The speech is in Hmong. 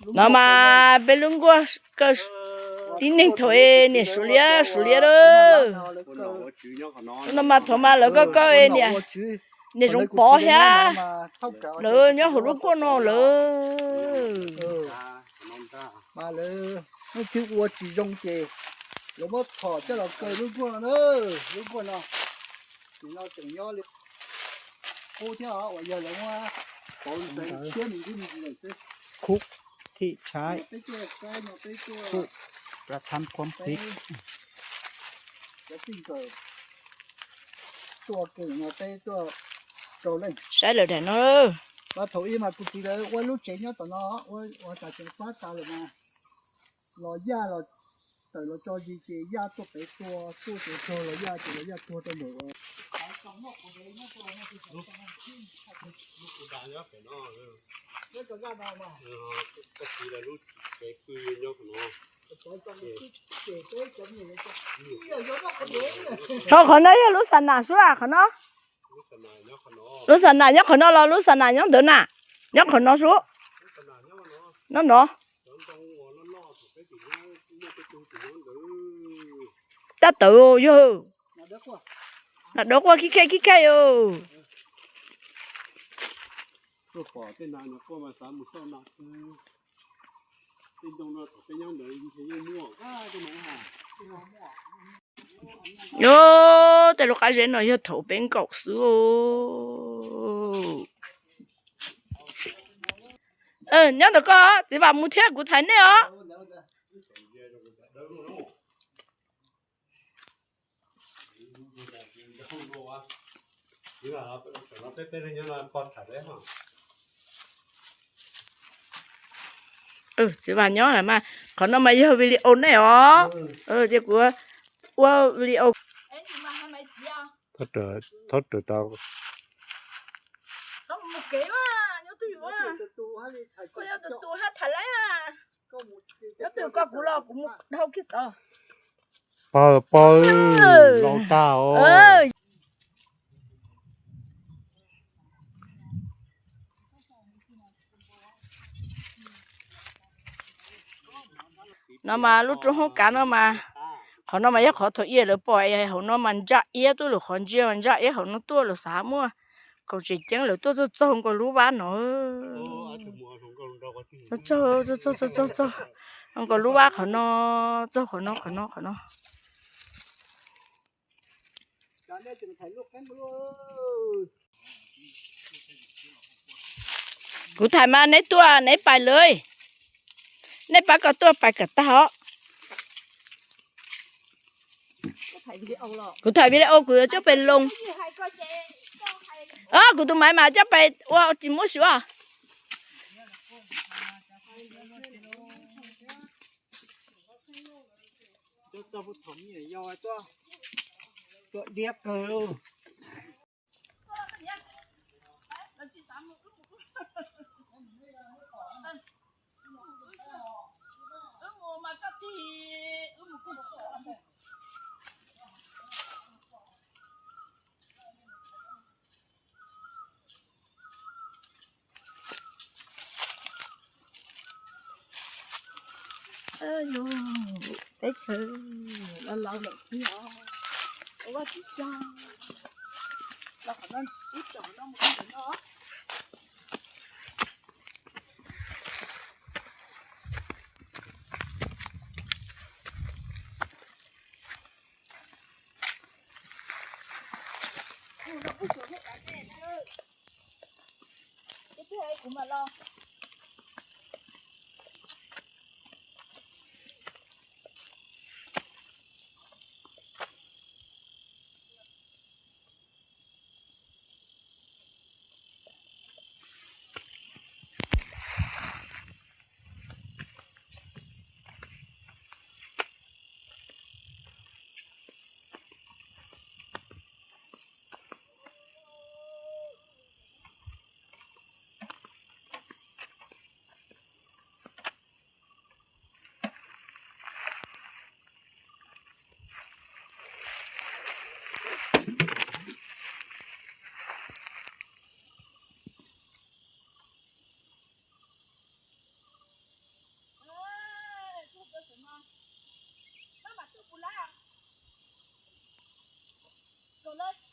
No mas peb lub nkuaj kaw tib neeg thaum niam suav liab suav liab lawm. No mas thaum mas lawv kaw kaw niam, niam zoov pov thiab. Lawv nyob hauv lub nkuaj no lawm. Mas lawv leej twg ua tsis zoo ces lawv muab phom coj los kaw lub nkuaj no na. Lub nkuaj no, tus no tseem nyob li qub thiab os, uas yog lawv muab pauv ntawd thiab me ntsis me ntsis lawm xwb. Khub thim tshaib, khub plas tham khuam phim. Cov txij nkawm tuaj keem no peb tuaj rau leej. Saib lawm daim no. Mas thaum ub mas kuv txiv lawv ua lub tsev nyob tom no, ua tas tseem pab tas lawm mas los yaj los tawm los tso zis ces yaj tuaj pem tua tuaj ces tuag los yaj ces los yaj tuag rau ntawm. Thaum qhov no yog lub xa nas sub, qhov no, lub xa nas nyob qhov no los lub xa nas nyob ntawd na? Nyob qhov no sub. No no. Tab tawv yog nas dawb quaj khib khe khib khe os. Yog tej lub qab zeb no yog thaum peb nkaum xwb. Nyob ntawm koj, txiv Vam mus thiab kuv thaiv nej os. Txiv Vam nyob mas, qhov no mas yog video nej os. Ces kuv ua video. Thov raws tau. Pawg pawg laus tag os. No mas lub roob hoob kav no mas, qhov no mas yog qhov thaum ub lawv pom hauv no mas ntsaj iab tuaj lawm, qhov ntsia mas ntsaj iab hauv no tuaj lawm, xav muaj kaum tsev ceeb lawv tuaj txog txog nkaus lub vab no. Txog txog txog txog nkaus lub vab qhov no, txog qhov no qhov no qhov no. Kuv tham mas neb tuaj neb pais lawm. Nej pab kom tuaj pais kom tag os. Kuv tham video kuv yuav coj pes loo. Kuv tus maiv mas coj pes ua tsis muab suav. Teb chaws los laus lawm thiab os. Ua vaj tsib caug los qhov no, ib tsoom no mus ntawm no. Kuv lawv